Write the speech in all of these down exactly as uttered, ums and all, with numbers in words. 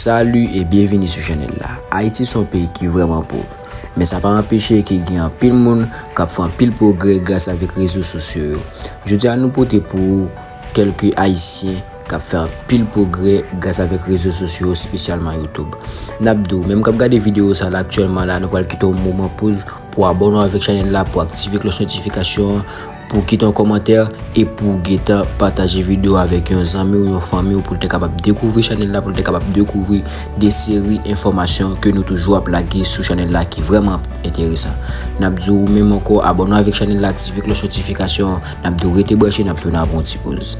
Salut et bienvenue sou chanèl la. Ayiti se yon peyi ki vrèman pòv, men sa pa anpeche ke gen anpil moun k ap fè anpil pwogrè gras avèk rezo sosyo yo. Jodi a nou pote pou ou kèlke Ayisyen k ap fè anpil pwogrè gras avèk rezo sosyo yo, espesyalman YouTube. N ap di w, menm k ap gade videyo sa la aktyèlman la, nou pral kite yon moman poz pou abòne w avèk chanèl la, pou aktive klòch notifikasyon an, pou kite yon kòmantè e pou gentan pataje videyo avèk yon zanmi w, yon fanmi w, pou l te kapab dekouvri chanèl la, pou l te kapab dekouvri de seri enfòmasyon ke nou toujou ap lage sou chanèl la ki vrèman enteresan. N ap di w menm ankò, abòne w avèk chanèl la, aktive klòch notifikasyon an. N ap di w rete branche, n ap tounen apre yon ti poz.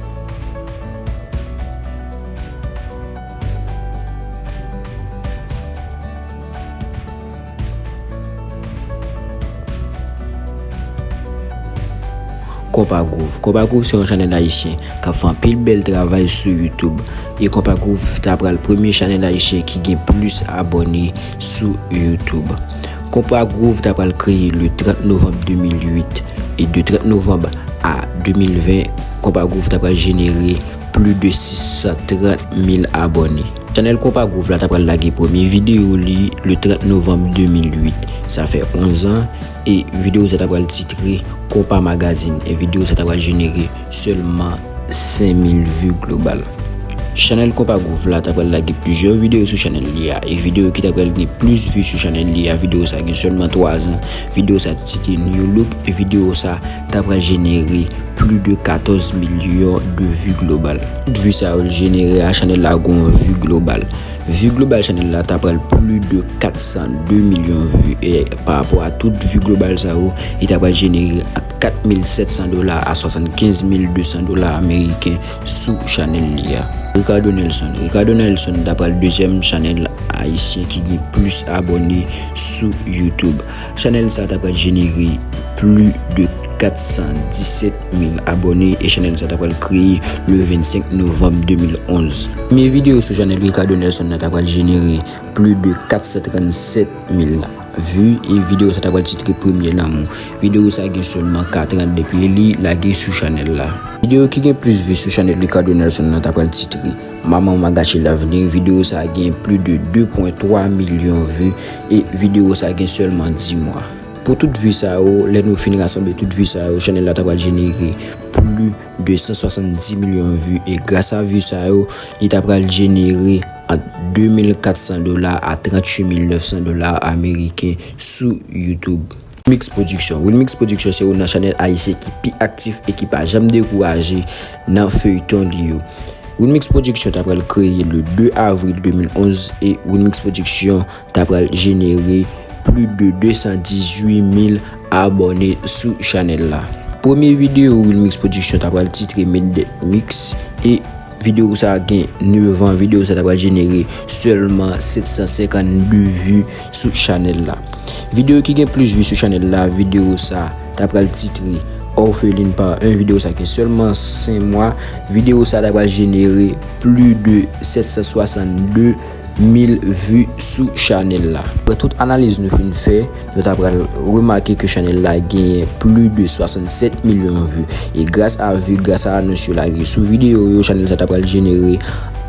Konpa Groove. Konpa Groove se yon chanèl ayisyen k ap fè anpil bèl travay sou YouTube. E Konpa Groove ta pral premye chanèl ayisyen ki gen plis abòne sou YouTube. Konpa Groove ta pral kreye le trant novanm de mil uit. E de trant novanm a de mil ven, Konpa Groove ta pral jenere plis de sis san trant mil abòne. Chanèl Konpa Groove la ta pral lage premye videyo li le trant novanm de mil uit. Sa fè onz an, e videyo sa ta pral titre Konpa Magazine, e videyo sa ta pral jenere sèlman senk mil vi global. Chanèl Konpa Groove la ta pral lage plizyè videyo sou chanèl li a, e videyo ki ta pral gen plis vi sou chanèl li a, videyo sa gen sèlman twa zan, videyo sa titre New Look, e videyo sa ta pral jenere plis de katòz milyon de vi global. Tout vi sa yo l jenere a, chanèl la gon vi global. Vi global chanèl la ta pral plis de kat san de milyon vi, e pa rapò a tout vi global sa yo, li ta pral jenere ant kat mil sèt san dola a swasannkenz mil de san dola ameriken sou chanèl li a. Ricardo Nelson. Ricardo Nelson ta pral dezyèm chanèl ayisyen ki gen plis abòne sou YouTube. Chanèl sa ta pral jenere plis de kat san disèt mil abòne e chanèl sa ta pral kreye le vennsenk novanm de mil onz. Premye videyo sou chanèl Ricardo Nelson nan ta pral jenere plis de kat san trannsèt mil vi e videyo sa ta pral titre Premye Lanmou. Videyo sa gen sèlman kat an depi li lage sou chanèl la. Videyo ki gen plis vi sou chanèl Ricardo Nelson nan ta pral titre Maman Magache Lavni. Videyo sa gen plis de de pwen twa milyon vi e videyo sa gen sèlman dis mwa. Pou tout vi sa yo, lè nou fin rasanble tout vi sa yo, chanèl la ta pral jenere plis de san swasanndis milyon vi e gras a vi sa yo, li ta pral jenere ant de mil kat san dola a tranntuit mil nèf san dola ameriken sou YouTube. Wilmix Production. Wilmix Production se youn nan chanèl ayisyen ki pi aktif e ki pa janm dekouraje nan feyton li yo. Wilmix Production ta pral kreye le de avril de mil onz e Wilmix Production ta pral jenere plis de de san dizuit mil abòne sou chanèl la. Premye videyo Wilmix Production ta pral titre Made Mix e videyo sa gen nèf an, videyo sa ta pral jenere sèlman sèt san senkannde vi sou chanèl la. Videyo ki gen plis vi sou chanèl la, videyo sa ta pral titre Orpheline par un, videyo sa gen sèlman senk mwa, videyo sa ta pral jenere plis de sèt san swasanndde mil vi sou chanèl la. Apre tout analiz nou fin fè, nou ta pral remake ke chanèl la genyen plis de swasannsèt milyon vi. E gras a vi, gras a anons yo lage sou videyo yo, chanèl sa ta pral jenere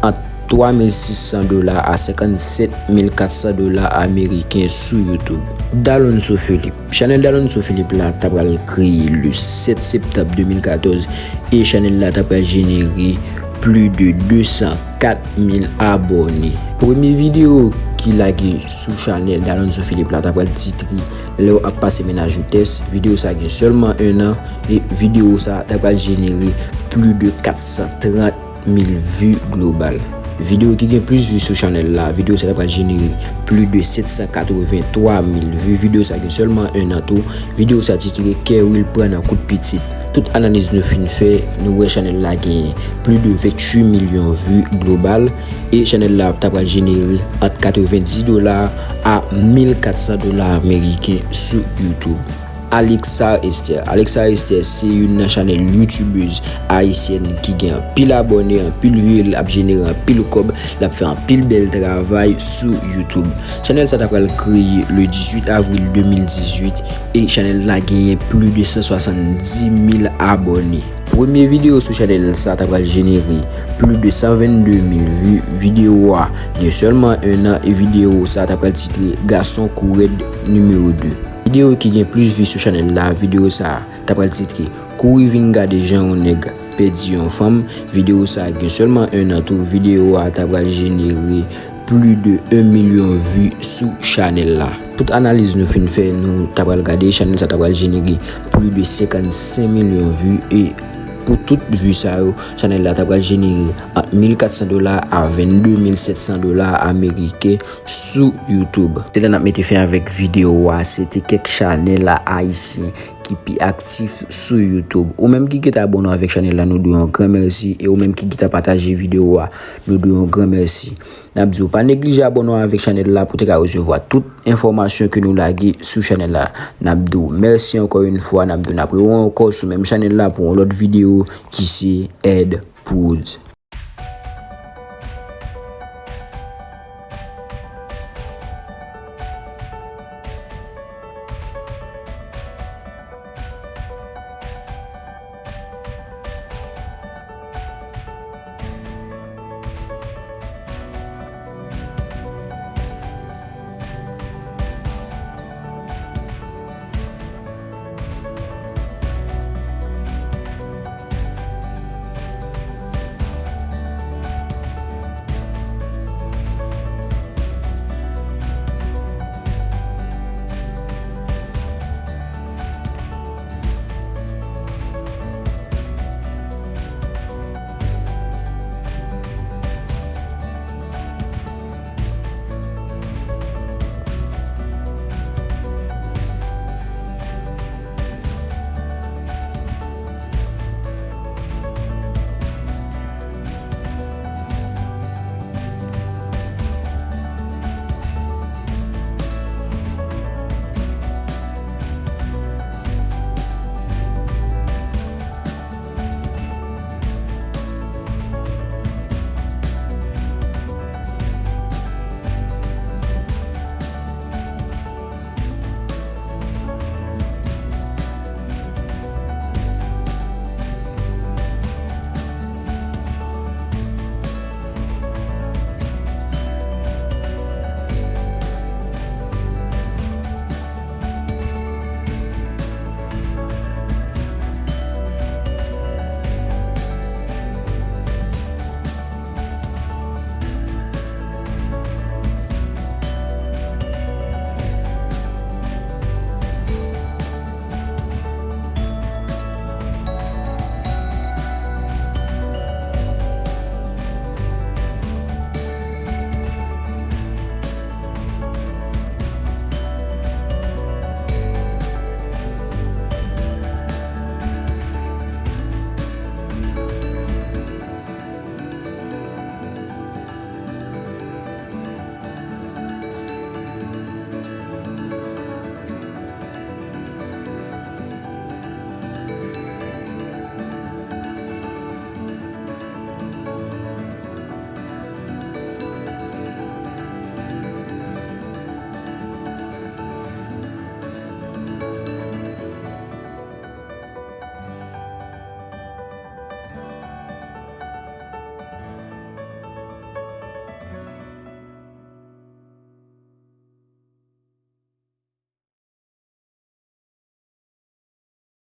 ant twa mil sis san dola a senkannsèt mil kat san dola ameriken sou YouTube. Dalonso Philippe. Chanèl Dalonso Philippe la ta pral kreye le sèt septanm de mil katòz e chanèl la ta pral jenere plis de de san kat mil abòne. Premye videyo ki lage sou chanèl Dalonso Philippe la ta pral titre Lè w ap pase mennaj ou tès. Videyo sa gen sèlman en an e videyo sa ta pral jenere plis de kat san trant mil vi global. Videyo ki gen plis vi sou chanèl la, videyo sa ta pral jenere plis de sèt san katreven twa mil vi. Videyo sa gen sèlman en an tou. Videyo sa titre Kè Will pran nan kout pitit. Tout analiz nou fin fè, nou wè chanèl la genyen plis de venntuit milyon vi global e chanèl la ta pral jenere ant katrevendis dola a mil kat san dola ameriken sou YouTube. Alexa Esther. Alexa Esther se youn nan chanèl youtubèz ayisyèn ki gen anpil abòne, anpil vi, l ap jenere anpil kòb, l ap fè anpil bèl travay sou YouTube. Chanèl sa ta pral kreye le dizuit avril de mil dizuit e chanèl la genyen plis de san swasanndis mil abòne. Premye videyo sou chanèl sa ta pral jenere plis de san vennde mil vi. Videyo a gen sèlman en an e videyo sa ta pral titre Gason Kou Rèd nimewo de. Videyo ki gen plis vi sou chanèl la, videyo sa ta pral titre Kouri vin gade jan yon nèg pèdi yon fanm. Videyo sa gen sèlman en an tou. Videyo a ta pral jenere plis de en milyon vi sou chanèl la. Tout analiz nou fin fè, nou ta pral gade, chanèl sa ta pral jenere plis de senkannsenk milyon vi. E pou tout vi sa yo, chanèl la ta pral jenere ant mil katsan dola a vennde mil setsan dola ameriken sou YouTube. Se la n ap mete fen avèk videyo a. Se te kèk chanèl ayisyen ki pi aktif sou YouTube. Ou menm ki gentan abòne avèk chanèl la, nou di w yon gran mèsi. E ou menm ki gentan pataje videyo a, nou di w yon gran mèsi. N ap di w pa neglije abòne avèk chanèl la pou te ka resevwa tout enfòmasyon ke nou lage sou chanèl la. N ap di w mèsi ankò yon fwa. N ap di w n ap rewè ankò sou menm chanèl la pou yon lòt videyo ki se Ed Poods.